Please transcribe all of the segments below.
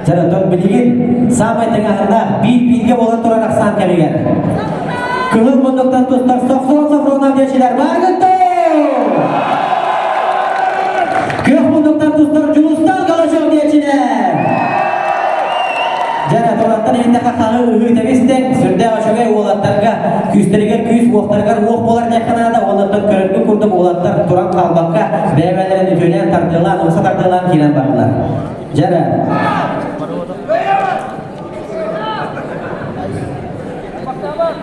Дьэ, оттон билигин саамай тыҥааһыннаах биир-бииргэ буолан турар ахсаан кэмигэр кыһыл муннуктан тустар Софрон Софронов диэчилэр бааргытты! Күөх муннуктан тустар Дьулустан Галачев диэчилэр! Дьэ, тураттан иһиттэххэ хаһы ыһыы тэбистэн, сүрдээх үчүгэй уолаттарга күүстэригэр күүс, уохтарыгар уох буолар диэххэ наада, уоннаттан көрөргүн курдук уолаттар туран хаалбакка, бэйэ-бэйэлэрин үтүөлээн тардыалаан, умса тардыалаан киирэн бардылар. Дьэ эрэ.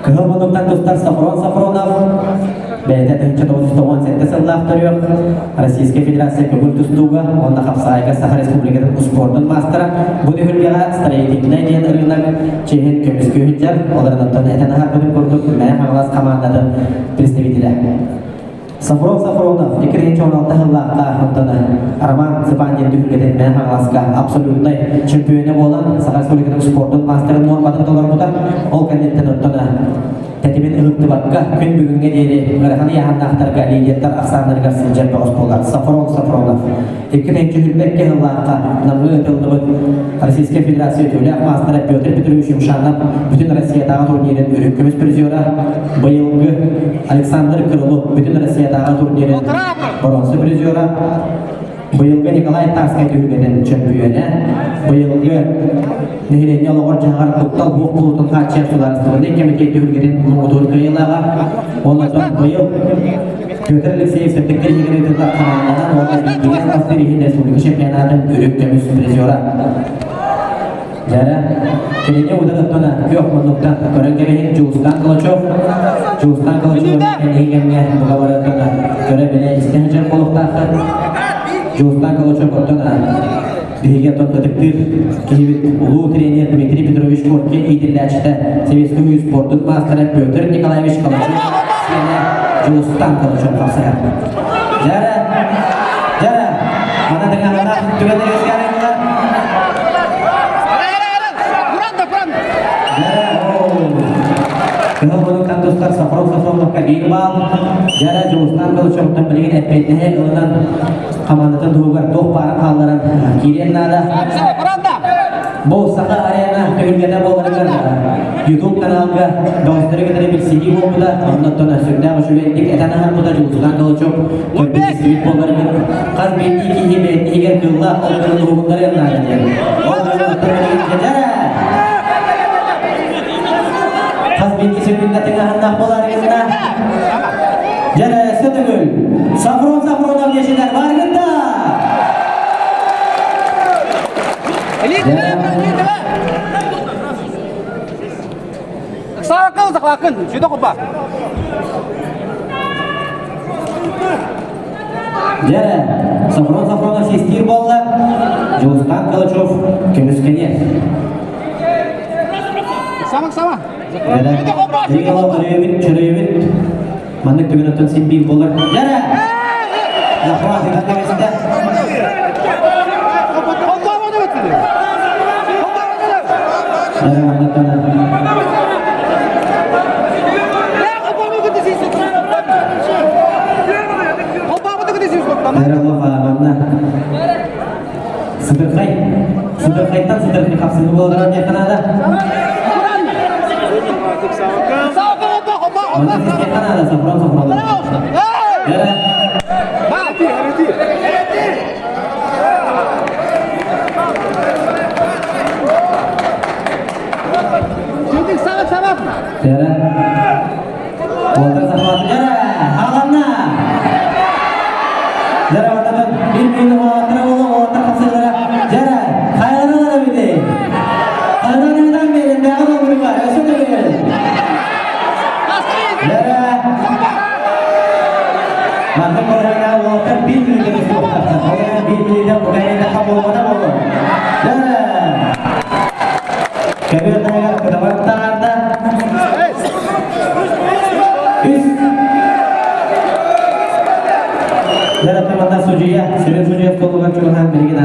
Кыһыл муннуктан тустар Сафрон Сафронов бэйэтэ 1997 сыллаах төрүөх Российскай Федерация көҥүл тустууга уонна хапсаайга Саха Республикатын успуордун маастара бу түһүлгэҕэ строительнай диэн ырыынак чиэһин көмүскүү сылдьар, олорунуттан этэн аһарбытым курдук Мэҥэ Хаҥалас хамаандатын представителэ. Сафрон Сафронов 2016 сыллаахха онтон Роман Цыпандин түһүлгэтин Мэҥэ Хаҥаласка абсолютнай чөмпүйүөнэ буолан Саха Республикатын спордун маастарын нуорматын толорбута. Ол кэнниттэн оттон тэтимин ыһыктыбакка күн бүгүҥҥэ диэри ыарахан ыйааһыннаахтарга лидердар ахсааннарыгар сылдьар бөҕөс буолар Сафрон Сафронов. Икки тыһыынча сүүрбэккэ сыллаахха Намҥа ыытыллыбыт Российскай Федерация үтүөлээх маастара Петр Петрович Юмшанов бүтүн Россиятааҕы турнирын үрүҥ көмүс призера, быйылгы Александр Крылов бүтүн Россиятааҕы турнирын боруонса призера, быйылгы Николай Тарскай түһүлгэтин чөмпүйүөнэ, быйылгы нэһилиэнньэ олоҕор-дьаһаҕар куттал буох буолуутун хааччыйар судаарыстыбаннай кэмитиэт түһүлгэтин муҥутуур кыайыылааҕа, уонна быйыл Петр Алексеев сырдык иһигэр ыытыллар хамаанданан уонна биирдиилээн бастыыр иһин республика чемпионатын үрүҥ көмүс призера. Дьара, кинини удататтана күөх муннуктан көрөн кэбиһин Дьулустан Калачев. Дьулустан Калачев кэнниги кэмҥэ бука көрө-билэ истэ сылдьар буолуохтаахтар. Дьулустан Калачев оттон биһиги оттон ытыктыыр киһибит улуу тренер Дмитрий Петрович Коркин иитиллээччитэ Советский Союз спордун маастара Петр Николаевич Калачев сиэнэ Дьулустан Калачев хапсыһар. Дьара, дьара, мана тыҥаһыннаах түгэн үөскээн Кыһыл мунуктан тустар Сафрон Сафроновка биир баал, дьара Дьулустан Калачевтан билигин эппиэтинэһи ылынан хамаандатын туһугар туох баарын хаалларан киириэн наада. Бу Саха арена түһүлгэтэ буоларыгар YouTube каналга бөҕөстөрү кытары билсиһии буолбута, оннуттан сүрдээх үчүгэйдик этэн аһарбыта Дьулустан Калачев көрбүт истибит буоларыгар хас биирдии киһи бэйэтигэр кыыллаах ол гынан уһугуннарыан наада диэн. Ол Хас биирдии сөкүүндэ тыҥааһыннаах буолаарыгытына Дьэ, сөтөгүл Сафрон Сафронов диэчилэр бааргытта! Саакыл захлакын, сюда купа. Дьэ, Сафрон Сафронов систиир буолла, Дьулустан Калачев көмүскэниэ. Сама, сама. Николай Чөрөйөбүт, Чөрөйөбүт. Маннык түгэн оттон син биир буолар. Дьэ, Захват итаттагыста. Сытырхай, сытырхайтан сытырхай хапсыны буолара диэххэ наада. Манна ситиэххэ наада, Сафрон Сафронов. Дьэрэ. Уолтар сахалар дьэрэ. Хааланна. Дьэрэ уолтар биир биир уолаттара буолуо уолаттар хапсыылара. Дьэрэ. Хайалара эбитий? Хайаларынан биэрин бэҕэ болбуруга. Өссө төгүл. Дьэрэ. Маннык балаһыанньаҕа уолаттар биир мүнүүтэ тустуохтаахтар. Ол эрэн биир мүнүүтэ букайын буолбата буолуо. Дьэрэ. Көбүөр таһыгар кытабар таһаарда. Үс. Дьэ, судьуйа, сүрүн судьуйа столугар чугаһаан билигин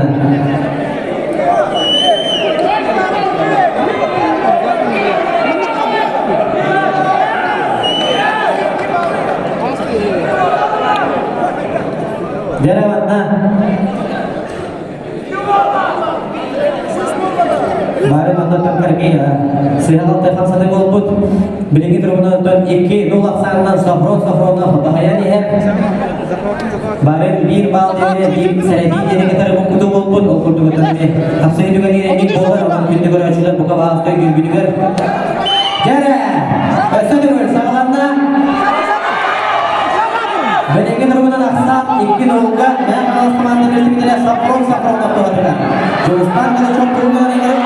Дьэ, манна. Бары маннаттан кыргый сыһа-халты хамсатыы буолбут. Билиҥҥи туругунан 2-0 ахсаанынан Софрон Софронов баһыйан иһэр. Бары биир балл диэри биир сэрэбии диэри кытары буккутуу буолбут. Ол курдук хапсыһыы түгэнигэр эмиэ буолар. Онон күндү көрөөччүлэр бука баҕастай күлгүтүгэр. Дьэрэ! Өссө төгүл саҕаланна. Билиҥҥи туругунан ахсаан 2-0-га Мэҥэ Хаҥалас командатын түмүктэрэ Софрон Софронов туһатыгар. Дьулустаан Калачев туругунан иһэр.